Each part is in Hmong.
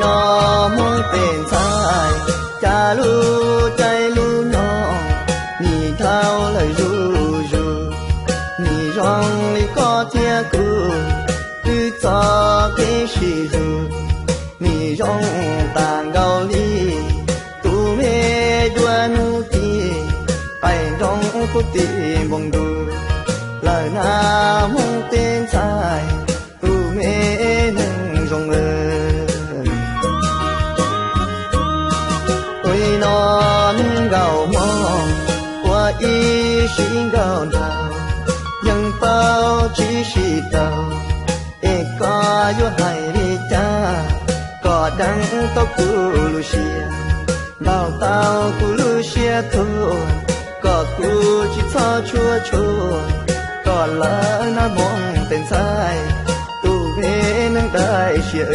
Os Hmoob tej ntxhais, cas lub caij lub nyoog nim dhau lawm zuj zus, nim zoo li koj thiab kuv twb txog kev sib hlub, nim zoo tas nkaus li tus me dua hnub ci, qaij nroos qub tim npoo ntuj, lawm na Hmoob tej ntxhais, tus me neeg zoo. Ua no neeg nkaus hmo, ua ib sim nkaus nraug, yeej paub tsis sib tau, es koj yuav hais li cas kom deev tau kuv lub siab, ntaus tau kuv lub siab tuag, kom kuv tsis txhob tshuaj tshuaj, kom lawm na Hmoob tej ntxhais, tus me neeg daim siab.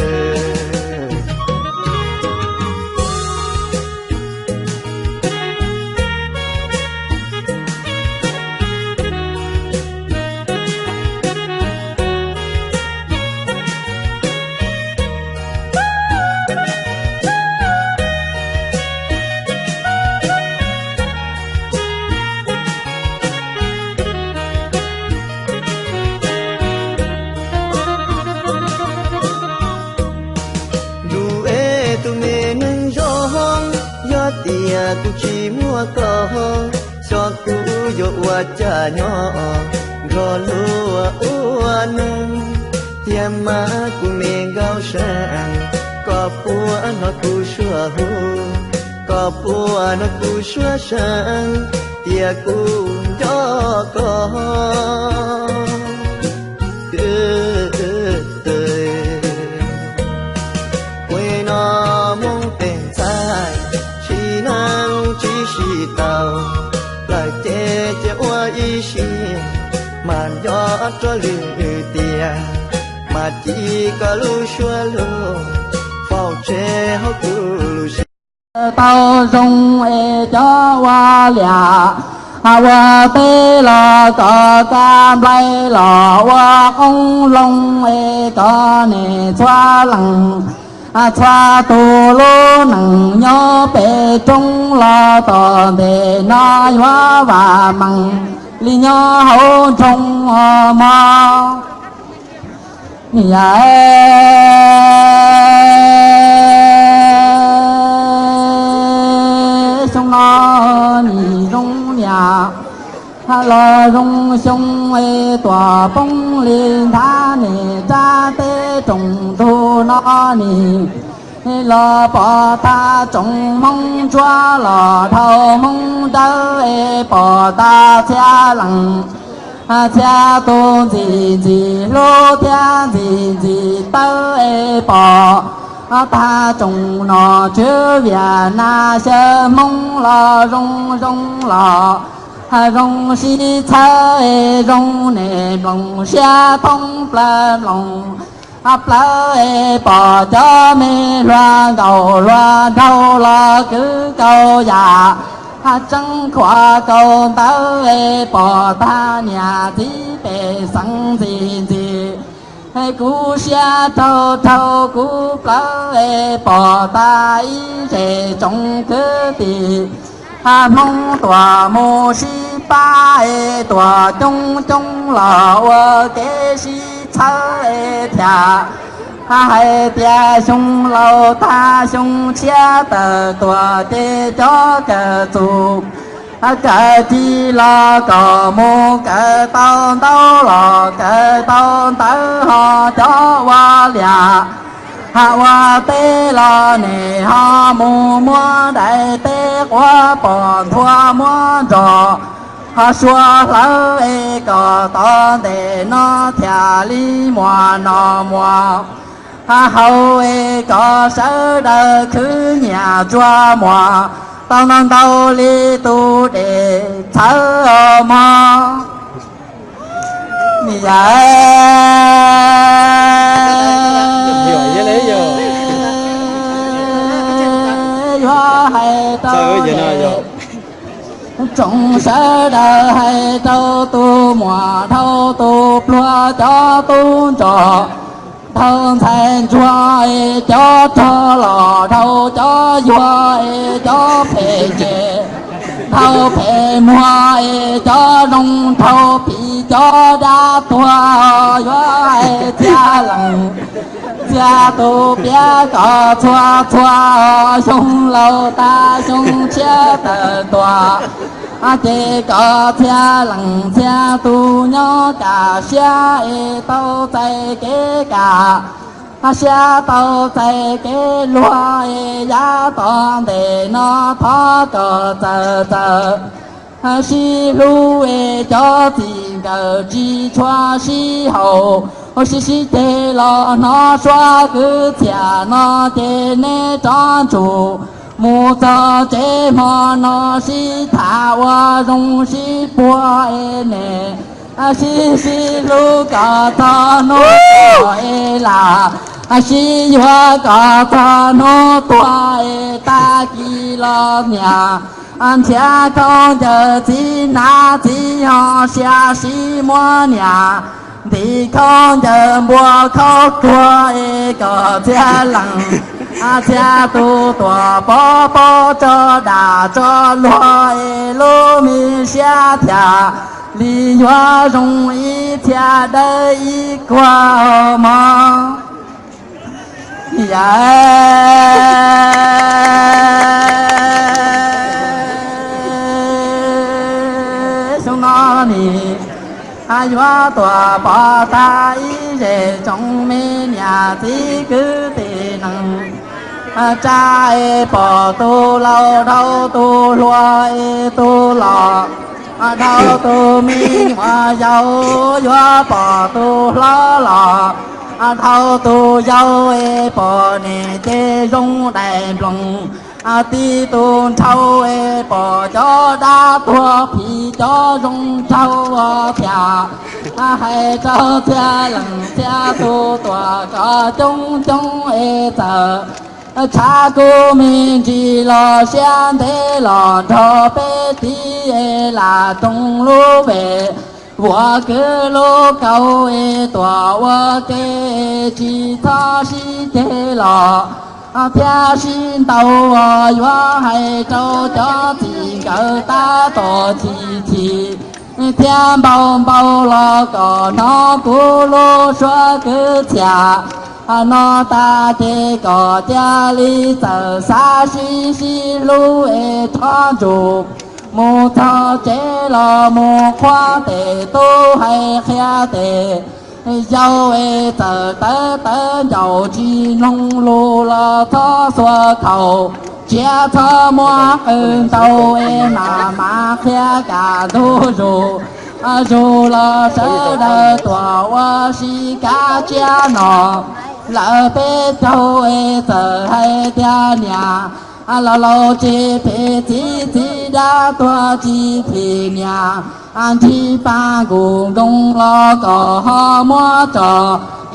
Ntsub es tus me neeg zoo, yog tias kuv tsis muaj koj, xyov kuv yuav ua cas nyob nrog luag ua neej. Tiag mas kuv me nkauj seej, koj puas hnov kuv suab hu, koj puas hnov kuv suab seej, tias kuv nco koj. Ua no Hmoob tej ntxhais, sib neej tsis sib tau, lawm ces cia ua ib sim, mas nco rau lwm tiam, mas ci koj lub suab lug faus tseg hauv kuv lub siab. Tau zoo es cov ua liam, ua teb los kom kaj nplaig los ua qoob loo es kom niam txhua leej txhua tus lub neej nyob pem roob los tom ntej no yuav vam meej li nyob hauv nroog mog. Niam, xyoo no nim zoo niam los zoo xyoo, tuam poob li nthab nim rab teb rooj ntug no nim los pom tag tsoom Hmoob ntsuab los dhau Hmoob dawb es pom tag txhia leej txhia tus ntxim ntxim hlub thiab ntxim ntxim tawb es pom tag tsoom nom tswv Viaj Nam xyaw Hmoob los zoo zoo los zoo sib txhawb es zoo nim mloog siab thoob plaws mloog plawv es pom cov me hluas nkaus hluas nraug los kwv kaus yam tseeb khuam kaus ntawv es pom tag niam txiv pej xeem ntxim ntxim. Kuv siab rau rau kuv plawv es pom tag ib zej tsoom kwv tij Hmoob tuaj mus sib pab es tuaj coob coob los ua kev sib txhawb es thiaj hais tias xyoo laus tag xyoo tshiab tawm tuaj ces cov kawm txuj kawm ci los kom mus kawm tau ntau los kawm tau ntawv ho cov ua liam ua teb los nim ho mus muab daim teb quav pom nthua muab nrog ho sua hlawv es kom tom ntej no thiaj li muaj noj muaj haus es kom sawv daws khwv nyiaj tsuag muaj tau ntau ntau li tus dej txhawv mog. Niam, yuav hais rau tsoom sawv daws, hais rau tus muam dhau tus pluag cov tub ntsuag Dhau ntxhais ntsuag es cov rog los dhau cov yuag es cov phem ces dhau phem muag es cov zoo dhau phim cov dab tuag yuav hais txia lees txia tus piav kom txhua txhua xyoo laus tag xyoo tshiab tawm tuaj ces kom txhia lees txhia tus nyob kam siab es tau txais kev kam siab tau txais kev luag es yav tom ntej no thov kom txawm txawm sib hlub es cov txij nkawm tsis tshua sib haum sib sib ceg los hnov suab kwv txhiaj no ces neb rov ntsum mus txog tsev hmo no sib tham ua zoo sib puag es neb sib sib hlub kom txog hnub es lam sib yuav kom txog hnub tuag es tag kis los niam nrhiav khaub ncaws txiv hnav txiv ho sia sib muab niam ntim khaub ncaws npua khaub tuag es kom txhia lees txhia tus tuam pob pob tso dam tso luag es lub me siab thiaj li yuav zoo ib txhia dawb ib kuag mog. Yam xyoo no nim yuav tuaj pom tag ib zej tsoom me niam txiv kwv tij neej tsa es pom tus laus dhau tus hluas es tus los dhau tus me nyuam yaus yuav pom tus hlob los dhau tus yau es pom niam ces zoo daim nploos tib tug nrhau es pom cov dab tuag phim cov zoo nraug thiab hais rau txhia leej txhia tus tuaj kom coob coob es txawm tshav kub me ntsis los siab ntev los nrog peb tiv es lam roos lub vej vuas kwv lub kaus es tuaj ua ke tsis txhob sib ceg los thiab sib ntaus yuav hais rau cov txij nkawm tab tom chim chim thiab npau npau los kom hnov kuv lub suab kwv txhiaj no tag ces kom cia li txawm xav sib sib hlub es rov ntsum mus txog tsev los mus qhuab tes tub hais qhia tes yau es txawm tawv tawv ncaus tsis mloog lus los txhob xuas khaus tsiav txhob muab qw ntau es mam mam qhia kam ntug zus zus los sawv daws tuaj ua si kav tsiab no. Lawv peb caug es txawm hais tias niam laus laus tsis phim txiv txiv dab tuag tsis phim niam nrig paj nkus nkoos los kom ho muab tso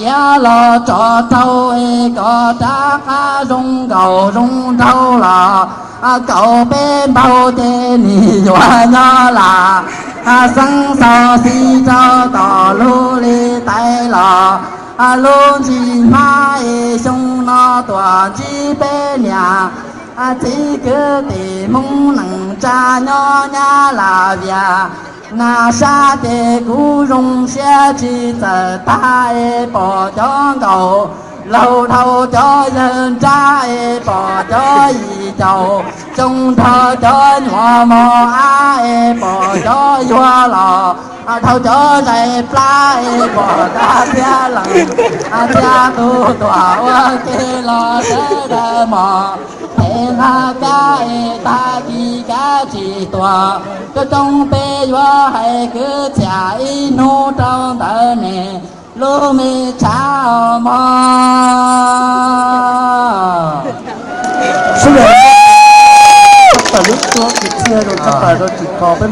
iav los tso rau es kom rov qab zoo nkaus zoo nraug los kaum peb npaug ces nim yuav nyob lam xeeb xaus xis rau kom lub li tais los lub ntsis hmab es xyoo no tuaj ntsib peb niam txiv kwv tij Hmoob neej tsa nyob Nyab Laj Vias Nas sab ces kuv zoo siab tsis txawj tag es pom cov nkauj laug dhau cov yawg nrab es pom cov yim caum xyoo nrog cov nyuam mos ab es pom cov yuag los dhau cov zais plab es pom dab txhia leej txhia tus tuaj ua ke los sawv daws mos phem nqa kab es tag kis kav tsij tuaj coob coob peb yuav hais kwv txhiaj ib hnub rau ntawd ne lub me tshav mog. Sawv daws txhawb pas lub suab kwv txhiaj rau txhawb pas rau tsis kho peb